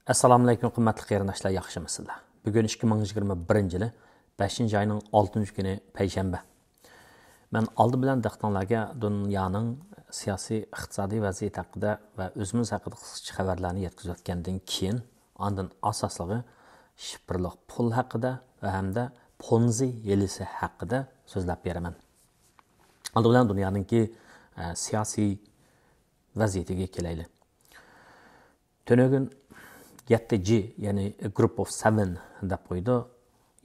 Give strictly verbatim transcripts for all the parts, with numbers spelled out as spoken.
ئەسسالامۇئەلەيكۇم، قىممەتلىك قېرىنداشلار، ياخشىمۇسىلەر؟ بۈگۈن ئىككى مىڭ يىگىرمە بىرىنچى يىلى بەشىنچى ئاينىڭ ئالتىنچى كۈنى، پەيشەنبە. مەن ئالدى بىلەن دىققىتىڭلارغا دۇنيانىڭ سىياسىي، ئىقتىسادىي ۋەزىيىتى ھەققىدە ۋە ئۆزىمىز ھەققىدە قىسقىچە خەۋەرلەرنى يەتكۈزۈۋەتكەندىن كېيىن، ئاندىن ئاساسلىقى شىفىرلىق پۇل ھەققىدە ۋە ھەمدە پونزى ھىيلىسى ھەققىدە سۆزلەپ بېرىمەن. ئالدى بىلەن دۇنيانىڭكى، ئە، سىياسىي ۋەزىيىتىگە كېلەيلى. تۈنۈگۈن يەتتە جى، يەنى Group of Seven دەپ قويىدۇ.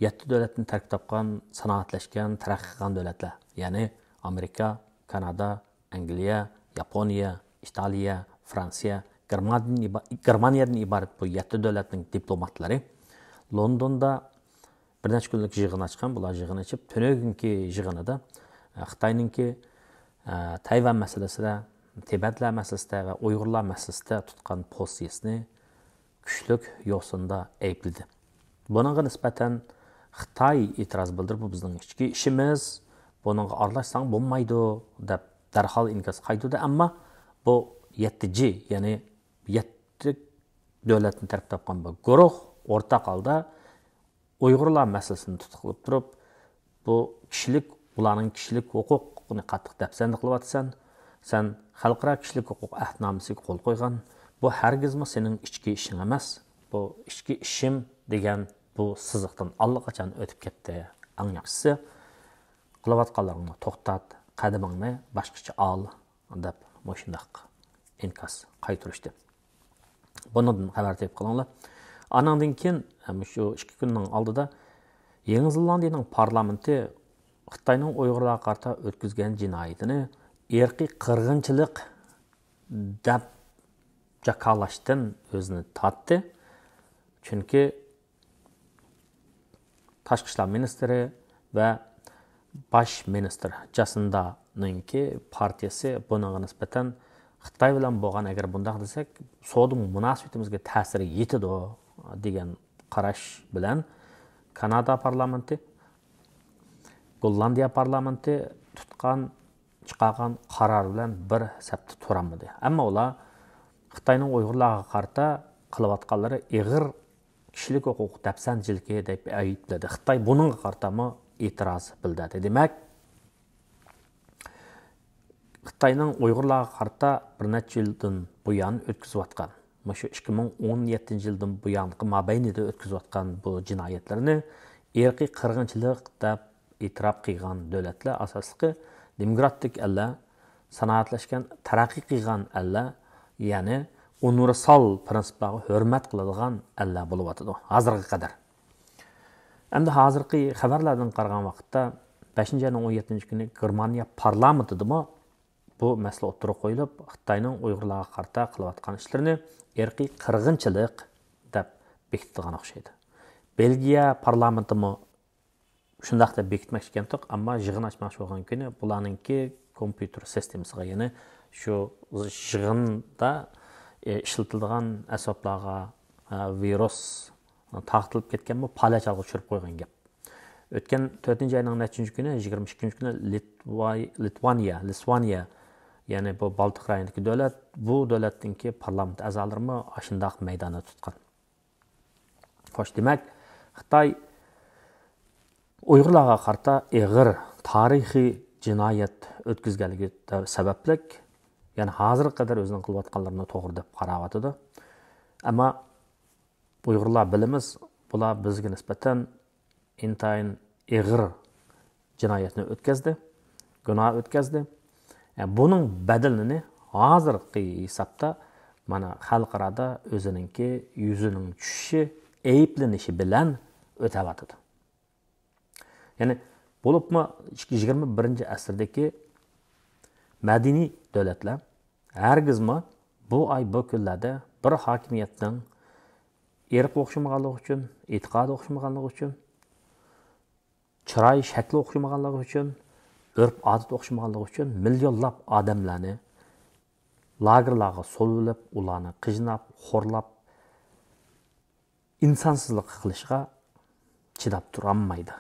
يەتتە دۆلەتتىن تەركىب تاپقان سانائەتلەشكەن، تەرەققىي قىلغان دۆلەتلەر، يەنى ئامېرىكا، كانادا، ئەنگلىيە، ياپونىيە، ئىتالىيە، فرانسىيە، گېرمانىيەدىن ئىبا-، گېرمانىيەدىن ئىبارەت بۇ يەتتە دۆلەتنىڭ دىپلوماتلىرى لوندوندا بىر نەچچە كۈنلۈك يىغىن ئاچقان. بۇلار يىغىن ئېچىپ، تۈنۈگۈنكى يىغىنىدا، ئە، خىتاينىڭكى، ئە، تەيۋەن مەسىلىسىدە، تىبەتلەر مەسىلىسىدە ۋە ئۇيغۇرلار مەسىلىسىدە تۇتقان پوزىتسىيىسىنى كۈچلۈك يوسۇندا ئەيىبلىدى. بۇنىڭغا نىسبەتەن خىتاي ئېتىراز بىلدۈرۈپ، «بۇ بىزنىڭ ئىچكى ئىشىمىز، بۇنىڭغا ئارىلاشساڭ بولمايدۇ» دەپ دەرھال ئىنكاس قايتۇردى. ئەمما بۇ يەتتە جى، يەنى يەتتە دۆلەتتىن تەركىب تاپقان بۇ گۇرۇھ ئورتاق ھالدا ئۇيغۇرلار مەسىلىسىنى تۇتقا قىلىپ تۇرۇپ، بۇ كىشىلىك، ئۇلارنىڭ كىشىلىك ھوقۇقىنى قاتتىق دەپسەندە قىلىۋاتىسەن. سەن خەلقئارا كىشىلىك ھوقۇق ئەھدىنامىسىگە قول قويغان. بۇ ھەرگىزمۇ سېنىڭ ئىچكى ئىشىڭ ئەمەس. بۇ ئىچكى ئىشىم دېگەن بۇ سىزىقتىن ئاللىقاچان ئۆتۈپ كەتتى. ئەڭ ياخشىسى، قىلىۋاتقانلىرىڭنى توختات، قەدىمىڭنى باشقىچە ئال، دەپ مۇشۇنداق ئىنكاس قايتۇرۇشتى. بۇنىڭدىن خەۋەر تېپىپ قېلىڭلار. ئانىڭدىن كېيىن، مۇشۇ ئىككى كۈننىڭ ئالدىدا يېڭى زېلاندىيىنىڭ پارلامېنتى خىتاينىڭ ئۇيغۇرلارغا قارىتا ئۆتكۈزگەن جىنايىتىنى ئىرقىي قىرغىنچىلىق دەپ جاكارلاشتىن ئۆزىنى تارتتى. چۈنكى تاشقى ئىشلار مىنىستىرى ۋە باش مىنىستىر جاسىندانىڭكى پارتىيىسى بۇنىڭغا نىسبەتەن خىتاي بىلەن بولغان، ئەگەر بۇنداق دېسەك، سودا مۇناسىۋىتىمىزگە تەسىرى يېتىدۇ دېگەن قاراش بىلەن كانادا پارلامېنتى گوللاندىيە پارلامېنتى تۇتقان، چىقارغان قارار بىلەن بىر سەپتە تۇرالمىدى. ئەمما ئۇلار خىتاينىڭ ئۇيغۇرلارغا قارىتا قىلىۋاتقانلىرى ئېغىر كىشىلىك ھوقۇق دەپسەندىچىلىكى دەپ ئەيىبلىدى. خىتاي بۇنىڭغا قارىتامۇ ئېتىراز بىلدۈردى. دېمەك، خىتاينىڭ ئۇيغۇرلارغا قارىتا بىر نەچچە يىلدىن بۇيان ئۆتكۈزۈۋاتقان، مۇشۇ ئىككى مىڭ ئون يەتتىنچى يىلدىن بۇيانقى مابەينىدە ئۆتكۈزۈۋاتقان بۇ جىنايەتلىرىنى ئىرقىي قىرغىنچىلىق دەپ ئېتىراپ قىلغان دۆلەتلەر ئاساسلىقى دېموكراتىك ئەللەر، سانائەتلەشكەن، تەرەققىي قىلغان ئەللەر، يەنى ئۇنىۋېرسال پىرىنسىپلارغا ھۆرمەت قىلىدىغان ئەللەر بولۇۋاتىدۇ ھازىرغا قەدەر. ئەمدى ھازىرقى خەۋەرلەردىن قارىغان ۋاقىتتا، بەشىنچى ئاينىڭ ئون يەتتىنچى كۈنى گېرمانىيە پارلامېنتىدىمۇ بۇ مەسىلە ئوتتۇرىغا قويۇلۇپ، خىتاينىڭ ئۇيغۇرلارغا قارىتا قىلىۋاتقان ئىشلىرىنى ئىرقىي قىرغىنچىلىق دەپ بېكىتىدىغان ئوخشايدۇ. بېلگىيە پارلامېنتىمۇ شۇنداق دەپ بېكىتمەكچى ئىكەنتۇق، ئەمما يىغىن ئاچماقچى بولغان كۈنى بۇلارنىڭكى كومپيۇتېر سىستېمىسىغا، يەنى شۇ يىغىندا، ئى، ئىشلىتىلىدىغان ئەسۋابلارغا، ئە، ۋىرۇس تارقىتىلىپ كەتكەنمۇ، پالەچ ھالغا چۈشۈرۈپ قويغان گەپ. ئۆتكەن تۆتىنچى ئاينىڭ نەچچىنچى كۈنى، يىگىرمە ئىككىنچى كۈنى لىتۋا-، لىتۋانىيە، لىتۋانىيە، يەنى بۇ بالتىق رايونىدىكى دۆلەت، بۇ دۆلەتنىڭكى پارلامېنت ئەزالىرىمۇ ئاشۇنداق مەيداننى تۇتقان. خوش، دېمەك، خىتاي ئۇيغۇرلارغا قارىتا ئېغىر تارىخىي جىنايەت ئۆتكۈزگەنلىكى سەۋەبلىك، يەنى ھازىرغا قەدەر ئۆزىنىڭ قىلىۋاتقانلىرىنى توغرا دەپ قاراۋاتىدۇ. ئەمما ئۇيغۇرلار بىلىمىز، بۇلار بىزگە نىسبەتەن ئىنتايىن ئېغىر جىنايەتنى ئۆتكەزدى، گۇناھ ئۆتكەزدى. ئە، بۇنىڭ بەدىلىنى ھازىرقى ھېسابتا مانا خەلقئارادا ئۆزىنىڭكى يۈزىنىڭ چۈشۈشى، ئەيىبلىنىشى بىلەن ئۆتەۋاتىدۇ. يەنى بولۇپمۇ يىگىرمە بىرىنچى ئەسىردىكى مەدەنىي دۆلەتلەر ھەرگىزمۇ بۇ ئاي، بۇ كۈنلەردە بىر ھاكىمىيەتنىڭ ئىرقى ئوخشىمىغانلىقى ئۈچۈن، ئېتىقادى ئوخشىمىغانلىقى ئۈچۈن، چىراي شەكلى ئوخشىمىغانلىقى ئۈچۈن، ئۆرپ-ئادىتى ئوخشىمىغانلىقى ئۈچۈن مىليونلاپ ئادەملەرنى لاگېرلارغا سولىۋېلىپ، ئۇلارنى قىيناپ، خورلاپ، ئىنسانسىزلىق قىلىشقا چىداپ تۇرالمايدۇ.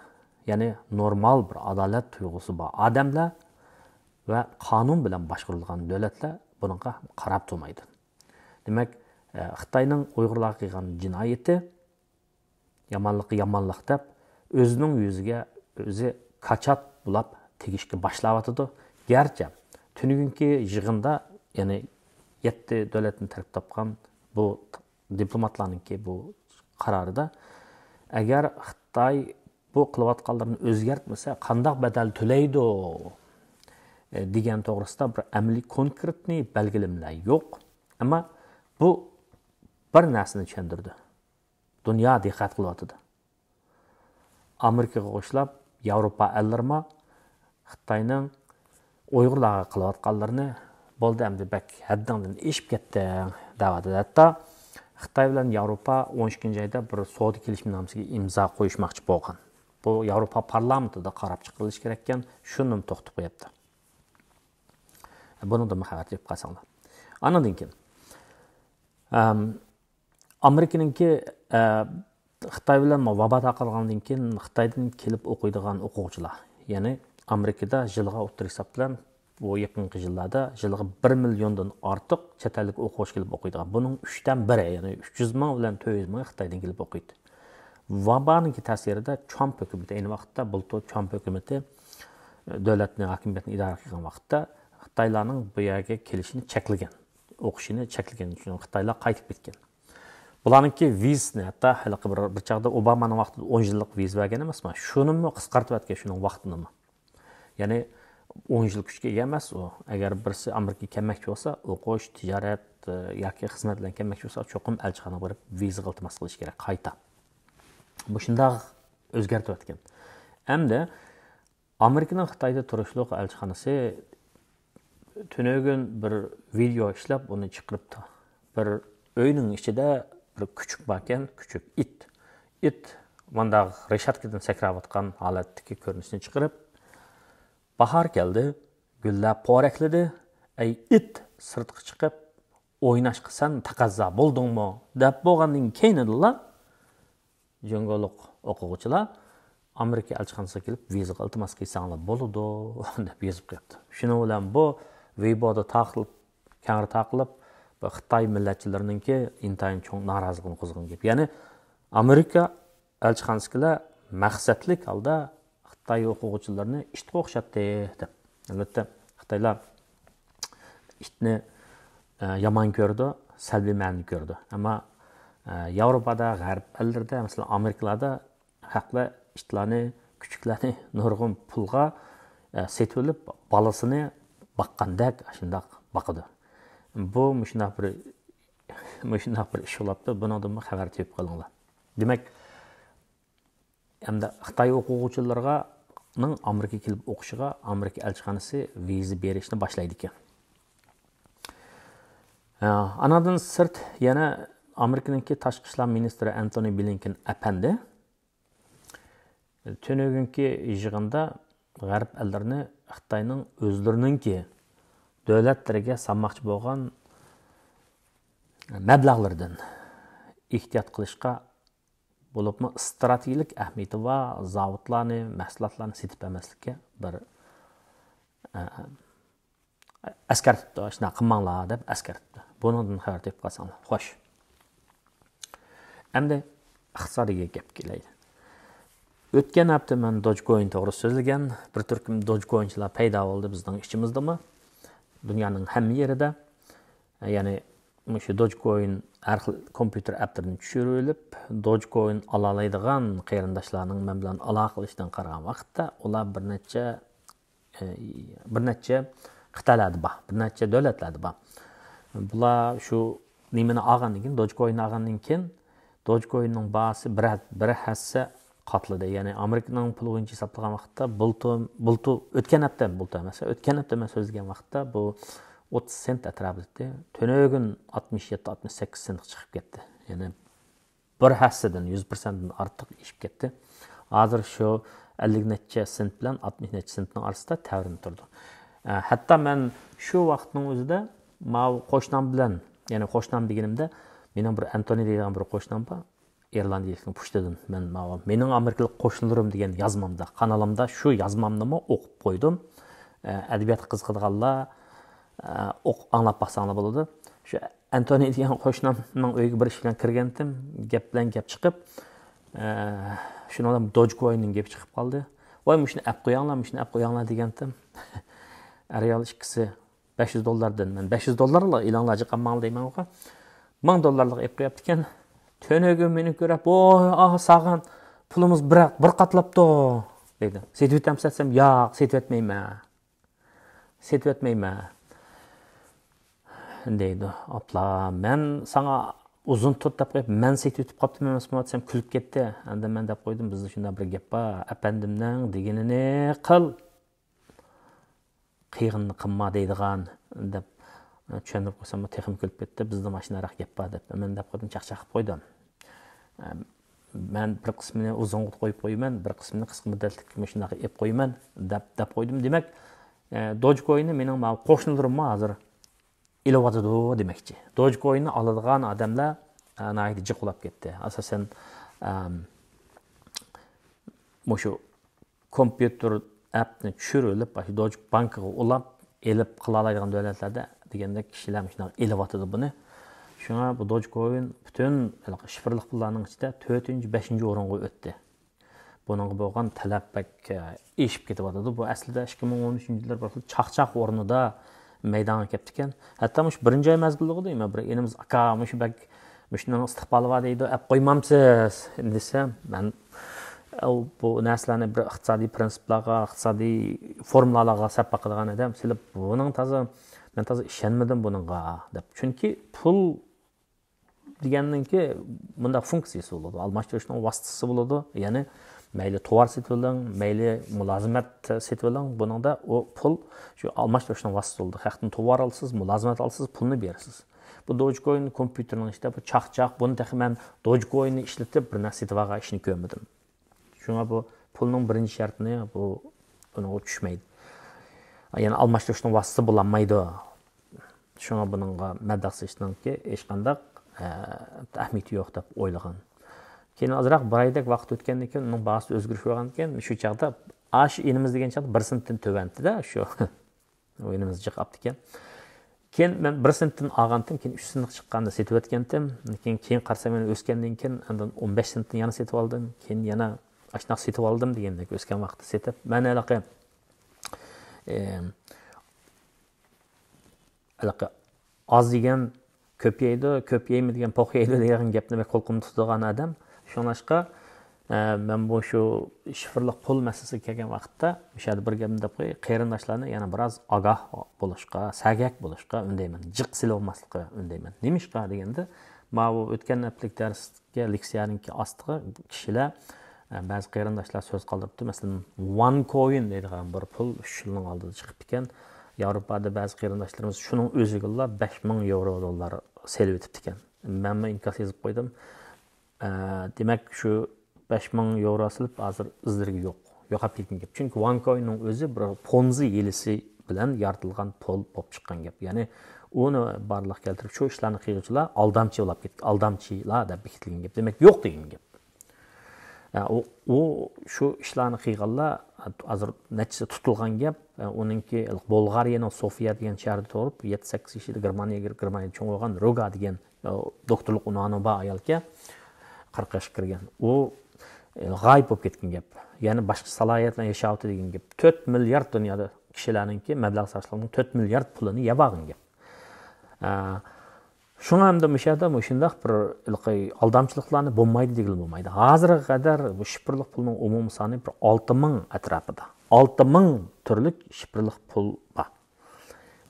يەنى نورمال بىر ئادالەت تۇيغۇسى بار ئادەملەر ۋە قانۇن بىلەن باشقۇرۇلغان دۆلەتلەر بۇنىڭغا قاراپ تۇرمايدۇ. دېمەك، ئە، خىتاينىڭ ئۇيغۇرلارغا قىلغان جىنايىتى، يامانلىققا يامانلىق دەپ، ئۆزىنىڭ يۈزىگە ئۆزى كاچات بۇلاپ تېگىشكە باشلاۋاتىدۇ. گەرچە تۈنۈگۈنكى يىغىندا، يەنى يەتتە دۆلەتنى تەركىب تاپقان بۇ دىپلوماتلارنىڭكى بۇ قارارىدا، ئەگەر خىتاي بۇ قىلىۋاتقانلىرىنى ئۆزگەرتمىسە، قانداق بەدەل تۆلەيدۇ، ئە، دېگەن توغرىسىدا بىر ئەمەلىي كونكرېتنى بەلگىلىمىلەر يوق. ئەمما بۇ بىر نەرسىنى چۈشەندۈردى. دۇنيا دىققەت قىلىۋاتىدۇ. ئامېرىكىغا قوشۇلۇپ، ياۋروپا ئەللىرىمۇ خىتاينىڭ ئۇيغۇرلارغا قىلىۋاتقانلىرىنى، بولدى ئەمدى، بەك ھەددىڭدىن ئېشىپ كەتتىڭ، دەۋاتىدۇ. ھەتتا خىتاي بىلەن ياۋروپا ئون ئىككىنچى ئايدا بىر سودا كېلىشىمنامىسىگە ئىمزا قويۇشماقچى بولغان. بۇ ياۋروپا پارلامېنتىدا قاراپ چىقىرىلىشى كېرەككەن، شۇنىمۇ توختىتىپ قويۇپتۇ. بۇنىڭدىنمۇ خەۋەر تېپىپ قالساڭلار. ئاندىن كېيىن، ئەم، ئامېرىكىنىڭكى، ئە، خىتاي بىلەن ۋابا تارقالغاندىن كېيىن خىتايدىن كېلىپ ئوقۇيدىغان ئوقۇغۇچىلار، يەنى ئامېرىكىدا يىلىغا ئوتتۇرا ھېساب بىلەن بۇ يېقىنقى يىللاردا يىلىغا بىر مىليوندىن ئارتۇق چەت ئەللىك ئوقۇغۇچى كېلىپ ئوقۇيدىغان. بۇنىڭ ئۈچتىن بىرى، يەنى ئۈچ يۈز مىڭ بىلەن تۆت يۈز مىڭى خىتايدىن كېلىپ ئوقۇيدۇ. ۋابانىڭكى تەسىرىدە ترامپ ھۆكۈمىتى، ئەينى ۋاقىتتا بۇلتۇر ترامپ ھۆكۈمىتى، ئە، دۆلەتنى، ھاكىمىيەتنى ئىدارە قىلغان ۋاقىتتا خىتايلارنىڭ بۇ يەرگە كېلىشىنى چەكلىگەن، ئوقۇشىنى چەكلىگەن، شۇڭا خىتايلار قايتىپ كەتكەن. بۇلارنىڭكى ۋىزىسىنى، ھەتتا ھېلىقى بىر، بىر چاغدا ئوبامانىڭ ۋاقتىدا ئون يىللىق ۋىزا بەرگەن ئەمەسمۇ؟ شۇنىمۇ قىسقارتىۋەتكەن، شۇنىڭ ۋاقتىنىمۇ. يەنى ئون يىل كۈچكە ئىگە ئەمەس ئۇ. ئەگەر بىرسى ئامېرىكىغا كەلمەكچى بولسا، ئوقۇش، تىجارەت، ئە، ياكى خىزمەت بىلەن كەلمەكچى بولسا، چوقۇم ئەلچىخانىغا بېرىپ ۋىزىغا ئىلتىماس قىلىشى كېرەك قايتا. مۇشۇنداق ئۆزگەرتىۋەتكەن. ئەمدى ئامېرىكىنىڭ خىتايدا تۇرۇشلۇق ئەلچىخانىسى تۈنۈگۈن بىر ۋىدېئو ئىشلەپ، ئۇنى چىقىرىپتۇ. بىر ئۆينىڭ ئىچىدە بىر كۈچۈك باركەن، كۈچۈك ئىت. ئىت مانداق رېشاتكىدىن سەكرەۋاتقان ھالەتتىكى كۆرۈنۈشنى چىقىرىپ، «باھار كەلدى، گۈللەر پورەكلىدى، ئەي ئىت، سىرتقا چىقىپ ئويناشقا سەن تەقەززا بولدۇڭمۇ؟» دەپ بولغاندىن كېيىنىدىلا، جۇڭگولۇق ئوقۇغۇچىلار ئامېرىكا ئەلچىخانىسىغا كېلىپ ۋىزىغا ئىلتىماس قىلساڭلار بولىدۇ، دەپ يېزىپ قويۇپتۇ. شۇنىڭ بىلەن بۇ ۋېيبودا تارقىلىپ، كەڭرى تارقىلىپ، بۇ خىتاي مىللەتچىلىرىنىڭكى ئىنتايىن چوڭ نارازىلىقىنى قوزغىغان گەپ. يەنى ئامېرىكا ئەلچىخانىسىدىكىلەر مەقسەتلىك ھالدا خىتاي ئوقۇغۇچىلىرىنى ئىتقا ئوخشاتتى، دەپ. ئەلۋەتتە، خىتايلار ئىتنى، ئە، يامان كۆرىدۇ، سەلبىي مەنىدە كۆرىدۇ. ئەمما، ئە، ياۋروپادا، غەرب ئەللىرىدە، مەسىلەن، ئامېرىكىلاردا خەقلەر ئىتلارنى، كۈچۈكلەرنى نۇرغۇن پۇلغا، ئە، سېتىۋېلىپ، بالىسىنى باققاندەك شۇنداق باقىدۇ. بۇ مۇشۇنداق بىر، مۇشۇنداق بىر ئىش بولۇپتۇ. بۇنىڭدىنمۇ خەۋەر تېپىپ قېلىڭلار. دېمەك، ئەمدى خىتاي ئوقۇغۇچىلىرىغا، نىڭ ئامېرىكىغا كېلىپ ئوقۇشىغا ئامېرىكا ئەلچىخانىسى ۋىزا بېرىشنى باشلايدىكەن. ھە، ئانىڭدىن سىرت يەنە ئامېرىكىنىڭكى تاشقى ئىشلار مىنىستىرى ئەنتونى بلىنكېن ئەپەندى تۈنۈگۈنكى يىغىندا غەرب ئەللىرىنى خىتاينىڭ ئۆزلىرىنىڭكى دۆلەتلىرىگە سالماقچى بولغان مەبلەغلىرىدىن ئېھتىيات قىلىشقا، بولۇپمۇ ئىستراتېگىيەلىك ئەھمىيىتى بار زاۋۇتلارنى، مەھسۇلاتلارنى سېتىپ بەرمەسلىككە بىر، ئە، ئەسكەرتىپتۇ، شۇنداق قىلماڭلار دەپ ئەسكەرتىپتۇ. بۇنىڭدىن خەۋەر تېپىپ قالساڭلار خوش. ئەمدى ئىقتىسادىي گەپكە كېلەيلى. ئۆتكەن ھەپتە مەن دوجكوين توغرىسىدا سۆزلىگەن، بىر تۈركۈم دوجكوينچىلار پەيدا بولدى بىزنىڭ ئىچىمىزدىمۇ. دۇنيانىڭ ھەممە يېرىدە. يەنى مۇشۇ دوجكوين ھەر خىل كومپيۇتېر ئەپلىرىنى چۈشۈرۈۋېلىپ، دوجكوين ئالالايدىغان قېرىنداشلارنىڭ مەن بىلەن ئالاقىلىشىشىدىن قارىغان ۋاقىتتا، ئۇلار بىر نەچچە، ئە، بىر نەچچە قىتئەلەردە بار، بىر نەچچە دۆلەتلەردە بار. بۇلار شۇ نېمىنى ئالغاندىن كېيىن، دوجكويننى ئالغاندىن كېيىن، دوجكويننىڭ باھاسى بىر، بىر ھەسسە قاتلىدى. يەنى ئامېرىكىنىڭ پۇلى بويىچە ھېسابلىغان ۋاقىتتا، بۇلتۇر، بۇلتۇر، ئۆتكەن ھەپتە، بۇلتۇر ئەمەس، ئۆتكەن ھەپتە مەن سۆزلىگەن ۋاقىتتا بۇ ئوتتۇز سېنت ئەتراپىدا ئىدى. تۈنۈگۈن ئاتمىش يەتتە، ئاتمىش سەككىز سېنتقا چىقىپ كەتتى. يەنى بىر ھەسسىدىن، يۈز پىرسەنتتىن ئارتۇق ئېشىپ كەتتى. ھازىر شۇ ئەللىك نەچچە سېنت بىلەن ئاتمىش نەچچە سېنتنىڭ ئارىسىدا تەۋرىنىپ تۇرىدۇ. ئە، ھەتتا مەن شۇ ۋاقىتنىڭ ئۆزىدە ماۋۇ قوشنام بىلەن، يەنى قوشنام دېگىنىمدە، مېنىڭ بىر ئەنتونى دەيدىغان بىر قوشنام بار. ئىرلاندىيىلىكنىڭ پۇشتىدىن مەن ماۋۇ، مېنىڭ ئامېرىكىلىق قوشنىلىرىم دېگەن يازمامدا، قانىلىمدا شۇ يازمامنىمۇ ئوقۇپ قويدۇم. ئە، ئەدەبىياتقا قىزىقىدىغانلار، ئە، ئوق-، ئاڭلاپ باقساڭلار بولىدۇ. شۇ ئەنتونى دېگەن قوشنامنىڭ ئۆيىگە بىر ئىش بىلەن كىرگەنتىم. گەپ بىلەن گەپ چىقىپ، ئە، شۇنىڭ بىلەن دوجكويننىڭ گېپى چىقىپ قالدى. ۋاي، مۇشۇنى ئەپ قوياڭلار، مۇشۇنى ئەپ قوياڭلار دېگەنتىم. ئەر-ئايال ئىككىسى بەش يۈز دوللاردىن، مەن بەش يۈز دوللارلا ئېلىڭلار جىقام ماڭا دەيمەن ئۇغا. مىڭ دوللارلىق ئېلىپ قويۇپتىكەن. تۈنۈگۈن مېنى كۆرۈپ، ۋاي، ئاھ، ساغان، پۇلىمىز بىر، بىر قاتلاپتۇ، دەيدۇ. سېتىۋېتەمسەن دېسەم، ياق، سېتىۋەتمەيمەن. سېتىۋەتمەيمەن، دەيدۇ. ئاپلا، مەن ساڭا ئۇزۇن تۇت دەپ قويۇپ، مەن سېتىۋېتىپ قاپتىمەن ئەمەسمۇ دېسەم، كۈلۈپ كەتتى. ئەمدى مەن دەپ قويدۇم، بىزدە شۇنداق بىر گەپ بار، ئەپەندىمنىڭ دېگىنىنى قىل، قىلغىنىنى قىلما دەيدىغان، دەپ چۈشەندۈرۈپ قويسام، تېخىمۇ كۈلۈپ كەتتى. بىزدە مانا شۇنداقراق گەپ بار دەپ، مەن دەپ قويدۇم، چاقچاق قىلىپ قويدۇم. مەن بىر قىسمىنى ئۇزۇنغا قويۇپ قويىمەن، بىر قىسمىنى قىسقا مۇددەتلىك مۇشۇنداق ئېلىپ قويىمەن دەپ، دەپ قويدۇم. دېمەك، ئە، دوجكويننى مېنىڭ ماۋۇ قوشنىلىرىممۇ ھازىر ئېلىۋاتىدۇ دېمەكچى. دوجكويننى ئالىدىغان ئادەملەر، ئە، ناھايىتى جىق بولاپ كەتتى. ئاساسەن، ئەم، مۇشۇ كومپيۇتېر ئەپنى چۈشۈرۈۋېلىپ، ئاشۇ دوج بانكىغا ئۇلاپ ئېلىپ قىلالايدىغان دۆلەتلەردە دېگەندەك كىشىلەر مۇشۇنداق ئېلىۋاتىدۇ بۇنى. شۇڭا بۇ دوجكوين پۈتۈن ھېلىقى شىفىرلىق پۇللارنىڭ ئىچىدە تۆتىنچى، بەشىنچى ئورۇنغا ئۆتتى. بۇنىڭغا بولغان تەلەپ بەك، ئە، ئېشىپ كېتىۋاتىدۇ. بۇ ئەسلىدە ئىككى مىڭ ئون ئۈچىنچى يىللار بىر خىل چاقچاق ئورنىدا مەيدانغا كەپتىكەن. ھەتتا مۇشۇ بىرىنچى ئاي مەزگىلىدىغۇ دەيمەن، بىر ئىنىمىز، «ئاكا، مۇشۇ بەك، مۇشۇنىڭ ئىستىقبالى بار دەيدۇ، ئەپ قويمامسىز؟» دېسەم، مەن، ئەو، بۇ نەرسىلەرنى بىر ئىقتىسادىي پرىنسىپلارغا، ئىقتىسادىي فورمۇلالارغا سەپ باقىدىغان ئادەم، سىلە بۇنىڭ تازا، مەن تازا ئىشەنمىدىم بۇنىڭغا، دەپ. چۈنكى پۇل دېگەننىڭكى مۇنداق فۇنكسىيىسى بولىدۇ، ئالماشتۇرۇشنىڭ ۋاسىتىسى بولىدۇ. يەنى مەيلى توۋار سېتىۋېلىڭ، مەيلى مۇلازىمەت سېتىۋېلىڭ، بۇنىڭدا ئۇ پۇل شۇ ئالماشتۇرۇشنىڭ ۋاسىتىسى بولىدۇ. خەقتىن توۋار ئالىسىز، مۇلازىمەت ئالىسىز، پۇلنى بېرىسىز. بۇ دوجكوين كومپيۇتېرنىڭ ئىچىدە بۇ چاقچاق، بۇنى تېخى مەن دوجكويننى ئىشلىتىپ بىر نەرسە سېتىۋالغان ئىشنى كۆرمىدىم. شۇڭا بۇ پۇلنىڭ بىرىنچى شەرتىنى بۇ ئۇنىڭغا چۈشمەيدۇ. يەنى ئالماشتۇرۇشنىڭ ۋاسىتىسى بولالمايدۇ. شۇڭا بۇنىڭغا مەبلەغ سېلىشنىڭكى ھېچقانداق، ئە، ئەھمىيىتى يوق دەپ ئويلىغان. كېيىن ئازراق بىر ئايدەك ۋاقىت ئۆتكەندىن كېيىن ئۇنىڭ باھاسى ئۆزگىرىش بولغاندىن كېيىن شۇ چاغدا ئاش ئىنىمىز دېگەن چاغدا بىر سېنتتىن تۆۋەنتىدە شۇ. ئۇ ئىنىمىز جىق ئاپتىكەن. كېيىن مەن بىر سېنتتىن ئالغانتىم، كېيىن ئۈچ سېنتقا چىققاندا سېتىۋەتكەنتىم. كېيىن، كېيىن قارىسام يەنە ئۆسكەندىن كېيىن ئاندىن ئون بەش سېنتتىن يەنە سېتىۋالدىم. كېيىن يەنە ئاشۇنداق سېتىۋالدىم دېگەندەك ئۆسكەن ۋاقىتتا سېتىپ. مەن ھېلىقى، ئېم، ھېلىقى ئاز يېگەن كۆپ يەيدۇ، كۆپ يەيمەن دېگەن پوق يەيدۇ دېگەن گەپنى بەك قۇلىقىمدا تۇتىدىغان ئادەم. شۇڭلاشقا، ئە، مەن بۇ شۇ شىفىرلىق پۇل مەسىلىسىگە كەلگەن ۋاقىتتا، مۇشۇ يەردە بىر گەپنى دەپ قوياي، قېرىنداشلارنى يەنە بىراز ئاگاھ بولۇشقا، سەگەك بولۇشقا ئۈندەيمەن. جىق سېلىۋالماسلىققا ئۈندەيمەن. نېمىشقا دېگەندە، ماۋۇ ئۆتكەن ھەپتىلىك دەرس لېكسىيەنىڭكى ئاستىغا كىشىلەر، ئە، بەزى قېرىنداشلار سۆز قالدۇرۇپتۇ. مەسىلەن، ۋان كوين دەيدىغان بىر پۇل ئۈچ يىلنىڭ ئالدىدا چىقىپتىكەن. ياۋروپادا بەزى قېرىنداشلىرىمىز شۇنىڭ ئۆزىگىلا بەش مىڭ ياۋرو دوللار سېلىۋېتىپتىكەن. مەنمۇ ئىنكاس يېزىپ قويدۇم. ئە، دېمەك، شۇ بەش مىڭ ياۋرو سېلىپ، ھازىر ئىزلىرىگە يوق. يوقاپ كەتكەن گەپ. چۈنكى ۋان كويننىڭ ئۆزى بىر پونزى ھىيلىسى بىلەن يارىتىلغان پۇل بولۇپ چىققان گەپ. يەنى ئۇنى بارلىققا كەلتۈرۈپ، شۇ ئىشلارنى قىلغۇچىلار ئالدامچى بولاپ كەتكەن، ئالدامچىلار دەپ بېكىتىلگەن گەپ. دېمەك، يوق دېگەن گەپ. ئە، ئۇ، ئۇ شۇ ئىشلارنى قىلغانلار ھازىر نەچچىسى تۇتۇلغان گەپ. ئە، ئۇنىڭكى بۇلغارىيەنىڭ سوفىيا دېگەن شەھىرىدە تۇرۇپ، يەتتە سەككىز يېشىدا گېرمانىيەگە كىرىپ، گېرمانىيەدە چوڭ بولغان روگا دېگەن، ئە، دوكتورلۇق ئۇنۋانى بار ئايالكەن، قىرىق ياشقا كىرگەن. ئۇ، ئە، غايىب بولۇپ كەتكەن گەپ. يەنى باشقا سالاھىيەت بىلەن ياشاۋاتىدۇ دېگەن گەپ. تۆت مىليارد دۇنيادا كىشىلەرنىڭكى مەبلەغ سالىشلىقنىڭ تۆت مىليارد پۇلىنى يەپ ئالغان گەپ. ئە، شۇڭا ئەمدى مۇشۇ يەردە مۇشۇنداق بىر ھېلىقى ئالدامچىلىقلارنى بولمايدۇ دېگىلى بولمايدۇ. ھازىرغا قەدەر بۇ شىفىرلىق پۇلنىڭ ئومۇمىي سانى بىر ئالتە مىڭ ئەتراپىدا. ئالتە مىڭ تۈرلۈك شىفىرلىق پۇل بار.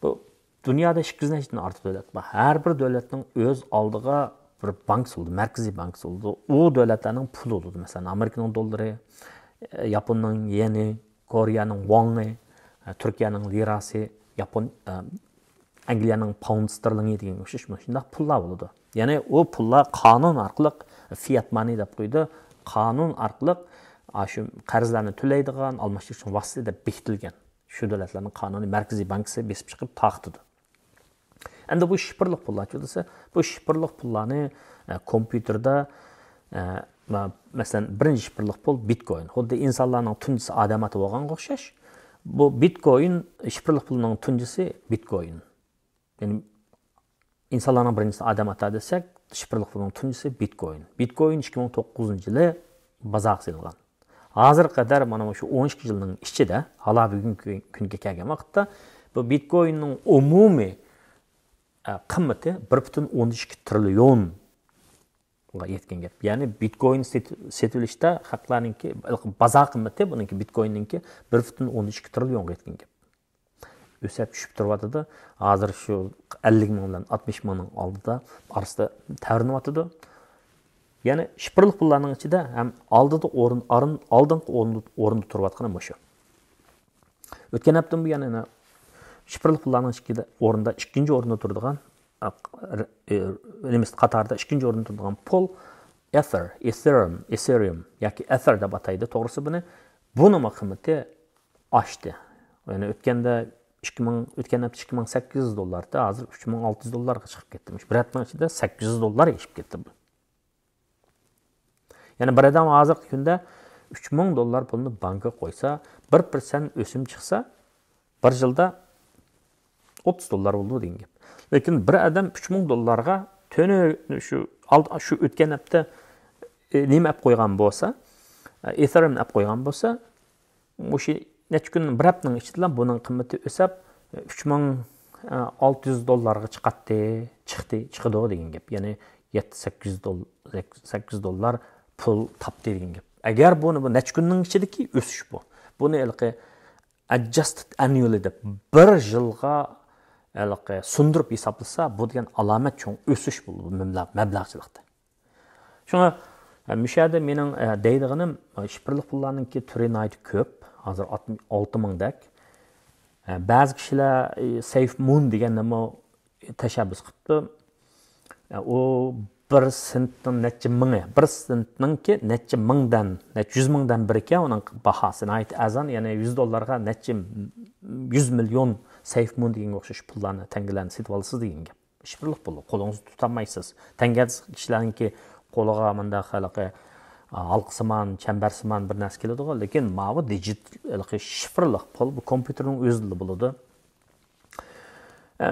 بۇ دۇنيادا ئىككى يۈز نەچچىدىن ئارتۇق دۆلەت بار. ھەر بىر دۆلەتنىڭ ئۆز ئالدىغا بىر بانكىسى بولىدۇ، مەركىزىي بانكىسى بولىدۇ. ئۇ دۆلەتلەرنىڭ پۇلى بولىدۇ. مەسىلەن، ئامېرىكىنىڭ دوللىرى، ياپوننىڭ يېنى، كورېيەنىڭ ۋوڭى، تۈركىيەنىڭ لىراسى، ياپون، ئەنگلىيەنىڭ پاوند ستېرلىڭى دېگەنگە ئوخشاش مۇشۇنداق پۇللار بولىدۇ. يەنى ئۇ پۇللار قانۇن ئارقىلىق، فىئات مانى دەپ قويىدۇ، قانۇن ئارقىلىق ئاشۇ قەرزلەرنى تۆلەيدىغان، ئالماشتۇرۇشنىڭ ۋاسىتىسى دەپ بېكىتىلگەن. شۇ دۆلەتلەرنىڭ قانۇنىي مەركىزىي بانكىسى بېسىپ چىقىپ تارقىتىدۇ. ئەمدى بۇ شىفىرلىق پۇللارچۇ دېسە، بۇ شىفىرلىق پۇللارنى، ئە، كومپيۇتېردا، ئە، مە-، مەسىلەن، بىرىنچى شىفىرلىق پۇل بىتكوين. خۇددى ئىنسانلارنىڭ تۇنجىسى ئادەم ئاتا بولغانغا ئوخشاش. بۇ بىتكوين، شىفىرلىق پۇلنىڭ تۇنجىسى بىتكوين. يەنى ئىنسانلارنىڭ بىرىنچىسى ئادەم ئاتا دېسەك، شىفىرلىق پۇلنىڭ تۇنجىسى بىتكوين. بىتكوين ئىككى مىڭ توققۇزىنچى يىلى بازارغا سېلىنغان. ھازىرغا قەدەر مانا شۇ ئون ئىككى يىلنىڭ ئىچىدە، ھالا بۈگۈنكى كۈنگە كەلگەن ۋاقىتتا بۇ بىتكويننىڭ ئومۇمىي، ئە، قىممىتى بىر پۈتۈن ئوندىن ئىككى تىرىليونغا يەتكەن گەپ. يەنى بىتكوين سېتىپ، سېتىۋېلىشتا خەقلەرنىڭكى بازار قىممىتى بۇنىڭكى بىتكويننىڭكى بىر پۈتۈن ئوندىن ئىككى تىرىليونغا يەتكەن گەپ. ئۆسۈپ چۈشۈپ تۇرۇۋاتىدۇ. ھازىر شۇ ئەللىك مىڭ بىلەن ئاتمىش مىڭنىڭ ئالدىدا، ئارىسىدا تەۋرىنىۋاتىدۇ. يەنى شىفىرلىق پۇللارنىڭ ئىچىدە ھەم ئالدىدا ئورۇن، ئارىن-، ئالدىنقى ئورۇندا، ئورۇندا تۇرۇۋاتقىنى مۇشۇ. ئۆتكەن ھەپتىدىن بۇيان يەنە شىفىرلىق پۇللارنىڭ ئىچكىدە ئورۇندا، ئىككىنچى ئورۇندا تۇرىدىغان، ئە، ئە، نېمىسى، قاتاردا ئىككىنچى ئورۇندا تۇرىدىغان پۇل ئېثېر، ئېثېرىيۇم، ئېثېرىيۇم ياكى ئېثېر دەپ ئاتايدۇ، توغرىسى بۇنى. بۇنىڭمۇ قىممىتى ئاشتى. يەنى ئۆتكەندە ئىككى مىڭ، ئۆتكەن ھەپتە ئىككى مىڭ سەككىز يۈز دوللار ئىدى، ھازىر ئۈچ مىڭ ئالتە يۈز دوللارغا چىقىپ كەتتى. مۇشۇ بىر ھەپتىنىڭ ئىچىدە سەككىز يۈز دوللار ئېشىپ كەتتى بۇ. يەنى بىر ئادەم ھازىرقى كۈندە ئۈچ مىڭ دوللار پۇلنى بانكىغا قويسا، بىر پىرسەنت ئۆسۈم چىقسا، بىر يىلدا ئوتتۇز دوللار بولىدۇ دېگەن گەپ. لېكىن بىر ئادەم ئۈچ مىڭ دوللارغا تۆنە شۇ ئالد-، شۇ ئۆتكەن ھەپتە، ئى، نېمە ئەپ قويغان بولسا، ئېثېرىيۇم ئەپ قويغان بولسا، مۇشۇ نەچچە كۈن، بىر ھەپتىنىڭ ئىچىدىلا بۇنىڭ قىممىتى ئۆسۈپ، ئۈچ مىڭ ئالتە يۈز دوللارغا چىقاتتى، چىقتى، چىقىدۇ دېگەن گەپ. يەنى يەتتە، سەككىز يۈز دول-، سەككىز يۈز دوللار پۇل تاپتى دېگەن گەپ. ئەگەر بۇنى، بۇ نەچچە كۈننىڭ ئىچىدىكى ئۆسۈش بۇ. بۇنى ھېلىقى adjusted annually دەپ بىر يىلغا ھېلىقى سۇندۇرۇپ ھېسابلىسا، بۇ دېگەن ئالامەت چوڭ ئۆسۈش بولىدۇ مەبلەغ-، مەبلەغچىلىكتە. شۇڭا، ئە، مۇشۇ يەردە مېنىڭ، ئە، دەيدىغىنىم، ئە، شىفىرلىق پۇللارنىڭكى تۈرى ناھايىتى كۆپ. ھازىر ئات-، ئالتە مىڭدەك. ئە، بەزى كىشىلەر، ئە، سەيف مۇن دېگەننىمۇ تەشەببۇس قىپتۇ. ئە، ئۇ بىر سېنتنىڭ نەچچە مىڭى، بىر سېنتنىڭكى نەچچە مىڭدىن، نەچچە يۈز مىڭدىن بىرىكەن، ئۇنىڭ باھاسى ناھايىتى ئەرزان، يەنى يۈز دوللارغا نەچچە يۈز مىليون سەيف مۇن دېگەنگە ئوخشاش پۇللارنى، تەڭگىلەرنى سېتىۋالىسىز دېگەن گەپ. شىفىرلىق پۇل، قولىڭىزدا تۇتالمايسىز. تەڭگە كىشىلەرنىڭكى قولىغا مۇنداق ھېلىقى، ئا، ھالقىسىمان، چەمبەرسىمان بىر نەرسە كېلىدىغۇ، لېكىن ماۋۇ دىجىت-، ھېلىقى شىفىرلىق پۇل، بۇ كومپيۇتېرنىڭ ئۆزىدىلا بولىدۇ. ئە،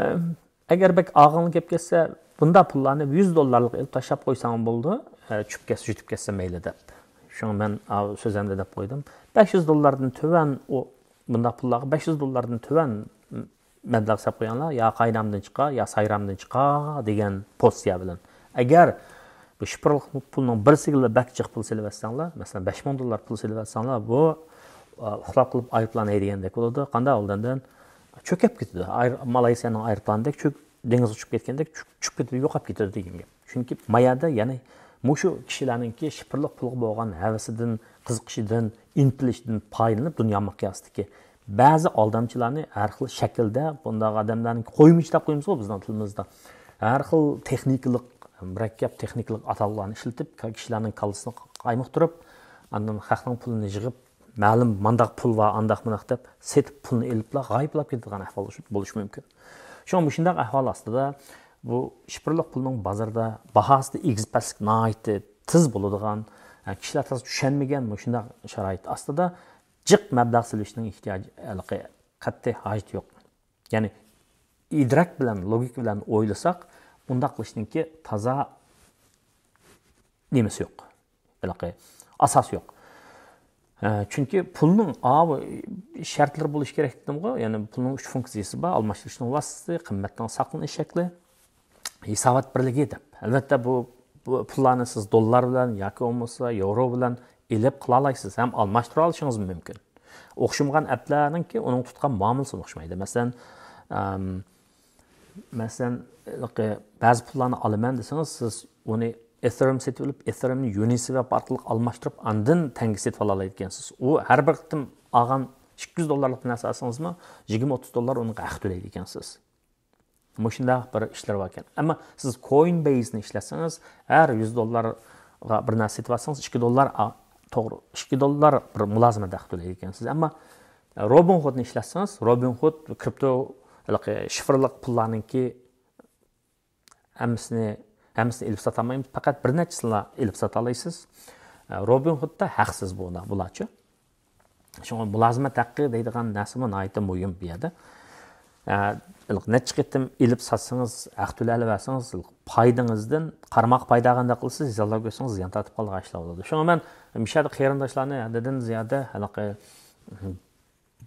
ئەگەر بەك ئاغزىڭىز كەپ كەتسە، بۇنداق پۇللارنى يۈز دوللارلىق ئېلىپ تاشلاپ قويساڭ بولىدۇ، ئە، چۈشۈپ كەتسە، يۈتۈپ كەتسە مەيلى دەپ. شۇڭا مەن، ئا، سۆزۈمدە دەپ قويدۇم. بەش يۈز دوللاردىن تۆۋەن ئۇ، بۇنداق پۇللارغا بەش يۈز دوللاردىن تۆۋەن مەبلەغ سېلىپ قويۇڭلار، يا قاينامدىن چىقار، يا سايرامدىن چىقار دېگەن پوزىتسىيە بىلەن. ئەگەر بۇ شىفىرلىق پۇلنىڭ بىرسىگىلا بەك جىق پۇل سېلىۋەتسەڭلار، مەسىلەن، بەش مىڭ دوللار پۇل سېلىۋەتسەڭلار، بۇ، ئا، ئۇخلاپ قېلىپ ئايروپىلان ھەيدىگەندەك بولىدۇ. قانداق ئالدىندىن چۆكۈپ كېتىدۇ. ئاير-، مالايسىيانىڭ ئايروپىلانىدەك چۆك-، دېڭىزغا چۈشۈپ كەتكەندەك چۈ-، چۈشۈپ كېتىدۇ، يوقاپ كېتىدۇ دېگەن گەپ. چۈنكى ما يەردە يەنى مۇشۇ كىشىلەرنىڭكى شىفىرلىق پۇلغا بولغان ھەۋىسىدىن، قىزىقىشىدىن، ئىنتىلىشىدىن پايدىلىنىپ دۇنيا مىقياسىدىكى بەزى ئالدامچىلارنى ھەر خىل شەكىلدە، بۇنداق ئادەملەرنى قويمىچى دەپ قويىمىزغۇ بىزنىڭ تىلىمىزدا. ھەر خىل تېخنىكىلىق، مۇرەككەپ تېخنىكىلىق ئاتالغۇلارنى ئىشلىتىپ، كىشىلەرنىڭ كاللىسىنى قايمۇقتۇرۇپ، ئاندىن خەقنىڭ پۇلىنى يىغىپ، مەلۇم مانداق پۇل بار، ئانداق مۇنداق دەپ سېتىپ پۇلنى ئېلىپلا غايىبلاپ كېتىدىغان ئەھۋال بولۇشى مۇمكىن. شۇڭا مۇشۇنداق ئەھۋال ئاستىدا بۇ شىفىرلىق پۇلنىڭ بازاردا باھاسىدا ئېگىز پەسلىك ناھايىتى تېز بولىدىغان، كىشىلەر تازا چۈشەنمىگەن مۇشۇنداق شارائىت ئاستىدا جىق مەبلەغ سېلىشنىڭ ئېھتىياجى ھېلىقى قەتئىي ھاجىتى يوق. يەنى ئىدراك بىلەن، لوگىكا بىلەن ئويلىساق، ئۇنداق قىلىشنىڭكى تازا نېمىسى يوق. ھېلىقى ئاساس يوق. ئە، چۈنكى پۇلنىڭ ئاۋۇ شەرتلىرى بولۇشى كېرەك دېدىمغۇ، يەنى پۇلنىڭ ئۈچ فۇنكسىيىسى بار، ئالماشتۇرۇشنىڭ ۋاسىتىسى، قىممەتنىڭ ساقلىنىش شەكلى، ھېسابات بىرلىكى دەپ. ئەلۋەتتە، بۇ، بۇ پۇللارنى سىز دوللار بىلەن ياكى بولمىسا ياۋرو بىلەن ئېلىپ قىلالايسىز ھەم ئالماشتۇرالىشىڭىز مۇمكىن. ئوخشىمىغان ئەپلەرنىڭكى ئۇنىڭ تۇتقان مۇئامىلىسى ئوخشىمايدۇ. مەسىلەن، ئەم، مەسىلەن، ھېلىقى بەزى پۇللارنى ئالىمەن دېسىڭىز، سىز ئۇنى ئېثېرىيۇم سېتىۋېلىپ، ئېثېرىيۇمنى يۇنىسۋاپ ئارقىلىق ئالماشتۇرۇپ، ئاندىن تەڭگە سېتىپ ئالالايدىكەنسىز. ئۇ ھەر بىر قېتىم ئالغان ئىككى يۈز دوللارلىق بىر نەرسە ئالسىڭىزمۇ، يىگىرمە ئوتتۇز دوللار ئۇنىڭغا ھەق تۆلەيدىكەنسىز. مۇشۇنداق بىر ئىشلار باركەن. ئەمما سىز كويىنبەيسنى ئىشلەتسىڭىز، ھەر يۈز دوللارغا بىر نەرسە سېتىپ ئالسىڭىز، ئىككى دوللار، ئا، توغرا، ئىككى دوللار بىر مۇلازىمەت ھەق تۆلەيدىكەنسىز. ئەمما روبىنخۇدنى ئىشلەتسىڭىز، روبىنخۇد كرىپتو، ھېلىقى شىفىرلىق پۇللارنىڭكى ھەممىسىنى، ھەممىسىنى ئېلىپ ساتالمايمىز، پەقەت بىر نەچچىسىنىلا ئېلىپ ساتالايسىز. روبىنخۇدتا ھەقسىز بۇ، بۇلارچۇ. شۇڭا مۇلازىمەت ھەققى دەيدىغان نەرسىمۇ ناھايىتى مۇھىم بۇ يەردە. ئە، نەچچە قېتىم ئېلىپ ساتسىڭىز، ھەق تۆلەۋەرسىڭىز، پايدىڭىزدىن قارماق پايدا قانداق قىلسىز، زىيانلار كۆرسىڭىز، زىيان تارتىپ قالىدىغان ئىشلار بولىدۇ. شۇڭا مەن مۇشۇ يەردە قېرىنداشلارنى ھەددىدىن زىيادە ھېلىقى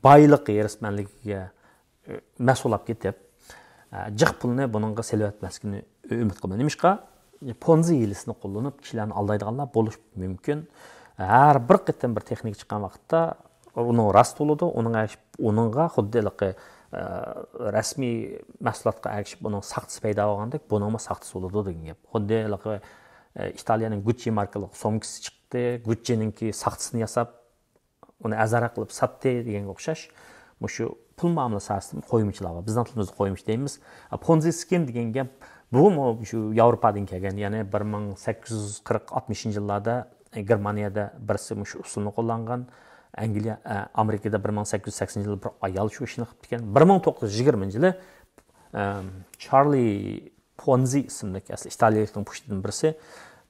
بايلىق ھېرىسمەنلىكىگە، ئە، مەھسۇللاپ كېتىپ، ئە، جىق پۇلنى بۇنىڭغا سېلىۋەتمەسلىكىنى ئۈمىد قىلىمەن. نېمىشقا؟ پونزى ھىيلىسىنى قوللىنىپ كىشىلەرنى ئالدايدىغانلار بولۇشى مۇمكىن. ھەر بىر قېتىم بىر تېخنىكا چىققان ۋاقىتتا ئۇنىڭ راست بولىدۇ، ئۇنىڭ ئەگىشىپ، ئۇنىڭغا خۇددى ھېلىقى، ئە، رەسمىي مەھسۇلاتقا ئەگىشىپ ئۇنىڭ ساختىسى پەيدا بولغاندەك، بۇنىڭمۇ ساختىسى بولىدۇ دېگەن گەپ. خۇددى ھېلىقى، ئە، ئىتالىيەنىڭ گۇچچى ماركىلىق سومكىسى چىقتى، گۇچچىنىڭكى ساختىسىنى ياساپ، ئۇنى ئەرزانراق قىلىپ ساتتى دېگەنگە ئوخشاش. مۇشۇ پۇل مۇئامىلە ساھەسىدە قويمىچىلار بار. بىزنىڭ تىلىمىزدا قويمىچى دەيمىز. پونزى سكېم دېگەن گەپ، بۇمۇ شۇ ياۋروپادىن كەلگەن، يەنى بىر مىڭ سەككىز يۈز قىرىق، ئاتمىشىنچى يىللاردا، ئە، گېرمانىيەدە بىرسى مۇشۇ ئۇسۇلنى قوللانغان. ئەنگلىيە، ئە، ئامېرىكىدا بىر مىڭ سەككىز يۈز سەكسىنىنچى يىلى بىر ئايال شۇ ئىشنى قىلىپتىكەن. بىر مىڭ توققۇز يۈز يىگىرمىنچى يىلى، ئە، چارلى پونزى ئىسىملىك ئەسلى ئىتالىيەلىكنىڭ پۇشتىدىن بىرسى،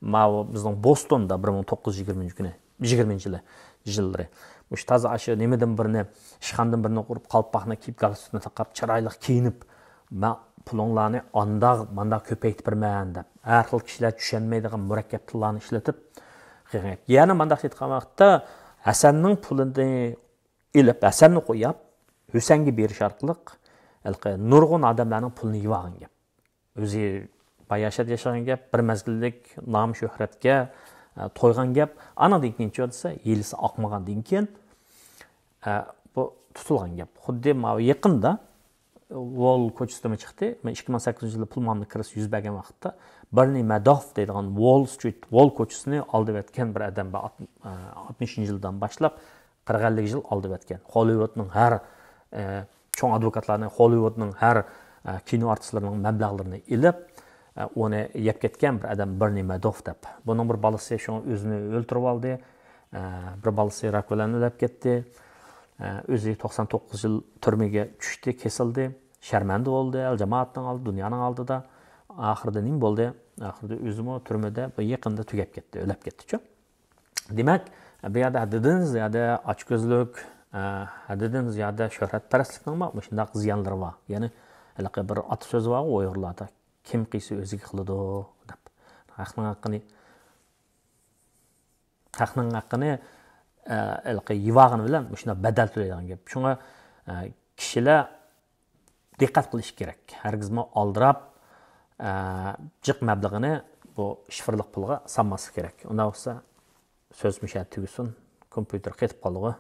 ماۋۇ بىزنىڭ بوستوندا بىر مىڭ توققۇز يۈز يىگىرمىنچى كۈنى، يىگىرمىنچى يىلى، يىللىرى. مۇشۇ تازا ئاشۇ نېمىدىن بىرنى، ئىشخانىدىن بىرنى قۇرۇپ، قالپاقنى كىيىپ، گالستۇكنى تاقاپ، چىرايلىق كىيىنىپ، مەن پۇلۇڭلارنى ئانداق، مانداق كۆپەيتىپ بېرىمەن دەپ، ھەر خىل كىشىلەر چۈشەنمەيدىغان مۇرەككەپ تىللارنى ئىشلىتىپ، يەنە مانداق ئېيتقان ۋاقىتتا، ھەسەننىڭ پۇلىنى ئېلىپ، ھەسەننى قويۇپ، ھۈسەنگە بېرىش ئارقىلىق، ھېلىقى نۇرغۇن ئادەملەرنىڭ پۇلىنى يېۋالغان گەپ. ئۆزى باياشات ياشىغان گەپ، بىر مەزگىللىك نام شۆھرەتكە، ئە، تويغان گەپ. ئانىڭدىن كېيىن چۇ دېسە، ھىيلىسى ئاقمىغاندىن كېيىن، ئە، بۇ تۇتۇلغان گەپ. خۇددى ماۋۇ يېقىندا ۋول كوچىسىدىمۇ چىقتى. مەن ئىككى مىڭ سەككىزىنچى يىلى پۇل مۇئامىلە كىرىزىسى يۈز بەرگەن ۋاقىتتا بېرنى مەدوف دەيدىغان ۋول سترىت، ۋول كوچىسىنى ئالدىۋەتكەن بىر ئادەم بار. ئات-، ئە، ئاتمىشىنچى يىلدىن باشلاپ قىرىق ئەللىك يىل ئالدىۋەتكەن. خوللىۋۇدنىڭ ھەر، ئە، چوڭ ئادۋوكاتلارنى، خوللىۋۇدنىڭ ھەر، ئە، كىنو ئارتىسلىرىنىڭ مەبلەغلىرىنى ئېلىپ، ئە، ئۇنى يەپ كەتكەن بىر ئادەم بېرنى مەدوف دەپ. بۇنىڭ بىر بالىسى شۇڭا ئۆزىنى ئۆلتۈرۈپ ئالدى. ئە، بىر بالىسى راك بىلەن ئۆلۈپ كەتتى. ئە، ئۆزى توقسان توققۇز يىل تۈرمىگە چۈشتى، كېسىلدى. شەرمەندە بولدى، ئەل جامائەتنىڭ ئالدىدا، دۇنيانىڭ ئالدىدا. ئاخىرىدا نېمە بولدى؟ ئاخىرىدا ئۆزىمۇ تۈرمىدە بىر يېقىندا تۈگەپ كەتتى، ئۆلۈپ كەتتىچۇ. دېمەك، بۇ يەردە ھەددىدىن زىيادە ئاچكۆزلۈك، ئە، ھەددىدىن زىيادە شۆھرەتپەرەسلىكنىڭمۇ مۇشۇنداق زىيانلىرى بار. يەنى، ھېلىقى بىر ئاتا سۆزى بارغۇ ئۇيغۇرلاردا، «كىم قىلسا ئۆزىگە قىلىدۇ» دەپ. ھەقنىڭ ھەققىنى، ھەقنىڭ ھەققىنى، ئە، ھېلىقى يېۋالغىنى بىلەن مۇشۇنداق بەدەل تۆلەيدىغان گەپ. شۇڭا، ئە، كىشىلەر دىققەت قىلىش كېرەك. ھەرگىزمۇ ئالدىراپ، ئە، جىق مەبلىغىنى بۇ شىفىرلىق پۇلغا سالماسلىق كېرەك. ئۇنداق بولسا، سۆز مۇشۇ يەردە تۈگىسۇن. كومپيۇتېر قېتىپ قالدىغۇ.